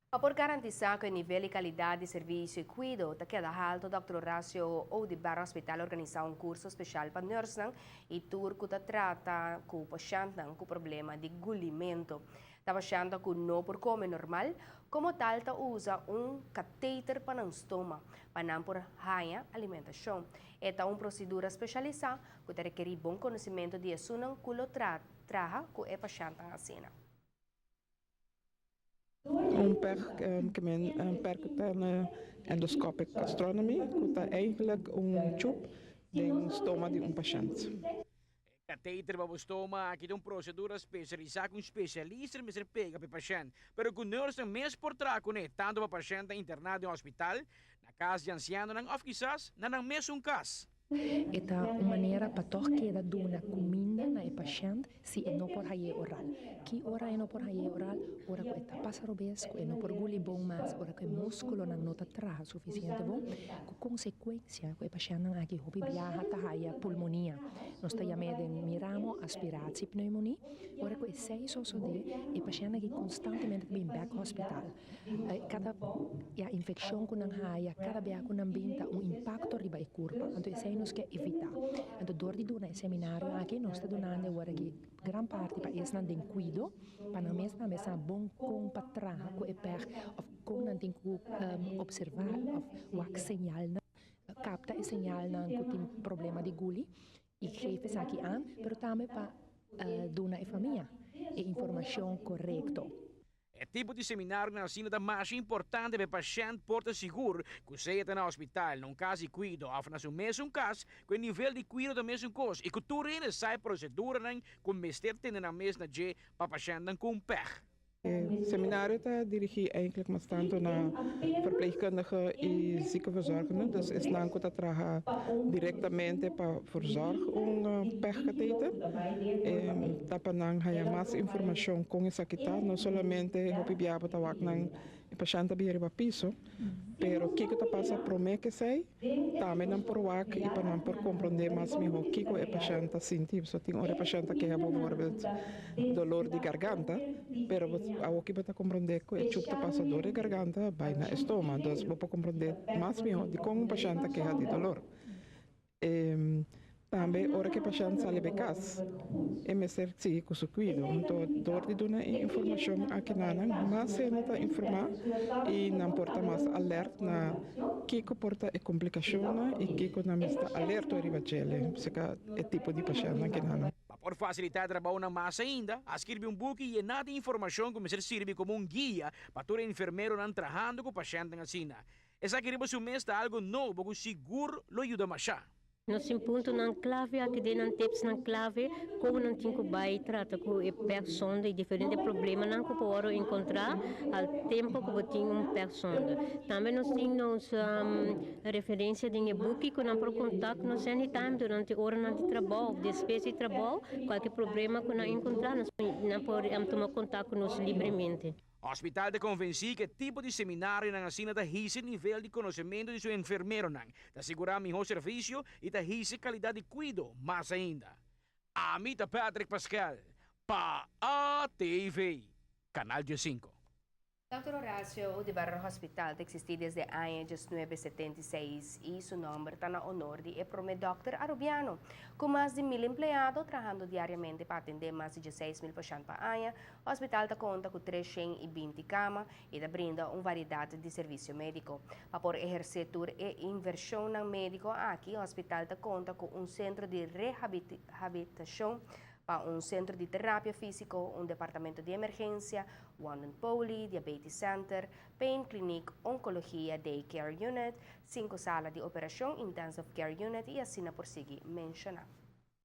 Pa por garantisa cu e nivel y calidad di servicio y cuido ta keda halto, Dòkter Horacio Oduber Hospital a organisa un curso special pa nursenan y tur cu ta trata cu pashentnan cu problema di gulimento. Ta pashentnan cu no por come normal, como tal ta usa un cateter pa nan stoma, pa nan por haya alimentacion. E ta un procedura specialisa cu ta rekeri bon conocimento di esunnan cu lo traha cu e pashentnan asina. Un PEG, ke men percutane endoscopic gastronomy, ku ta eigenlijk un tube den stoma di un pashènt. E kateter pa bo stoma aki ta un prosedura spesialisá ku un spesialista mester pega pa e pashènt, pero ku nursenan mes por traha kuné, tantu pa pashèntnan interná den hospital, na kas di ansianonan òf kisas na nan mesun kas. E ta un manera pa tòg keda duna kuminda na e pashènt si e no por hay'é oral. Ki ora e no por hay'é oral? Ora ku e ta pasa robes, ku e no por guli bon mas, ora ku e múskulonan no ta traha sufisiente bon, ku konsekuensia ku e pashèntnan aki hopi biaha ta haya pulmonia. Nos ta yam'é den mi ramo aspiratiepneumonie. Ora ku esei sosodé, e pashèntnan aki konstantemente ta bin bèk hòspital. Kada ya infekshon ku nan haya, kada bia ku nan bin ta un impakto riba e kurpa. Anto esei nos ke evitá. Anto dor di duna e seminario aki nos ta dunando awor aki gran parti pa esnan den kuido, pa nan mes tambe sa bon kon pa traha ku e pèg òf kon nan tin ku opservá òf wak señalnan, kapta e señalnan ku tin problema di guli i geef esaki an, pero tambe pa duna e famia e informashon korekto. E tipo di seminarionan asina ta masha importante pa e pashènt por ta sigur ku sea ta na hospital, na un kas di kuido òf na su mesun kas, ku e nivel di kuido ta mesun kos i ku tur hende sa e proseduranan ku mester tene nan mes na dje pa pashèntnan ku un pèg. E seminario ta dirigí eindelijk mas tantu na verpleegkundige i ziekenverzorgenden, dus esnan ku ta traha direktamente pa verzorg un pègkateter. Ta pa nan haya mas informashon kon esaki ta, no solamente hopi bia bo ta wak nan e pashènt ta bira riba piso, pero kiko ta pasa promé ku esei tambe nan por wak i pa nan por komprondé mas mihó kiko e pashènt ta sinti. Pasobra tin ora e pashènt ta keha bovoorbeeld dolor di garganta, pero bo awoki bo ta komprondé ku e chup ta pasa dor e garganta bai na e stoma, dus bo por komprondé mas mihó dikon un pashènt ta keha di dolor. Tambe ora ku e pashènt sali bai kas, e mester sigui ku su kuido. Anto dor di duna e informashon aki na nan, mas hende ta informá i nan por ta mas alèrt na kiko por ta e komplikashonnan i kiko nan mester ta alerto riba djele serka e tipo di pashèntnan ki nan. Pa por fasilitá e trabounan mas ainda, a skirbi un buki yená di informashon ku mester sirbi komo un guia pa tur e enfermeronan trahando ku pashèntnan asina. Esaki riba su mes ta algo nobo ku sigur lo yuda mashá. Nos tin puntonan klave aki den nan tipsnan klave kon nan tin ku bai trata ku e pèrsonde i diferente problemanan ku por wòrdu enkontrá al tempu ku bo tin un pèrsonde. Tambe nos tin nos referensia den e buki ku nan por kontak nos anytime durante oranan di trabou òf despues di trabou kualke problema ku nan enkontrá nan por tuma kontak ku nos libremente. Hospital ta konvensí ku e tipo di seminarionan asina ta hisa e nivel di konosementu di su enfermeronan, ta sigurá mihó servisio i ta hisa e kalidat di kuido mas ainda. Ami ta Patrick Pascal pa ATV, Canal 15. Dòkter Horacio Oduber Hospital ta eksistí desde aña 1976 i su nòmber ta na honor di e promé dòkter arubiano. Ku mas di mil empleado trahando diariamente pa atendé mas di 16.000 pashènt pa aña, Hospital ta konta ku 320 kama i ta brinda un variedat di servisio médiko. Pa por ehersé tur e invershonnan médiko aki, hospital ta konta ku un sentro di rehabilitashon pa un sentro di terapia físiko, un departamento di emergensia, Wanden Poli, Diabetes Center, Pain Clinic, Onkologia, Day Care Unit, sinku sala di operashon, Intensive Care Unit i asina por sigui menshoná.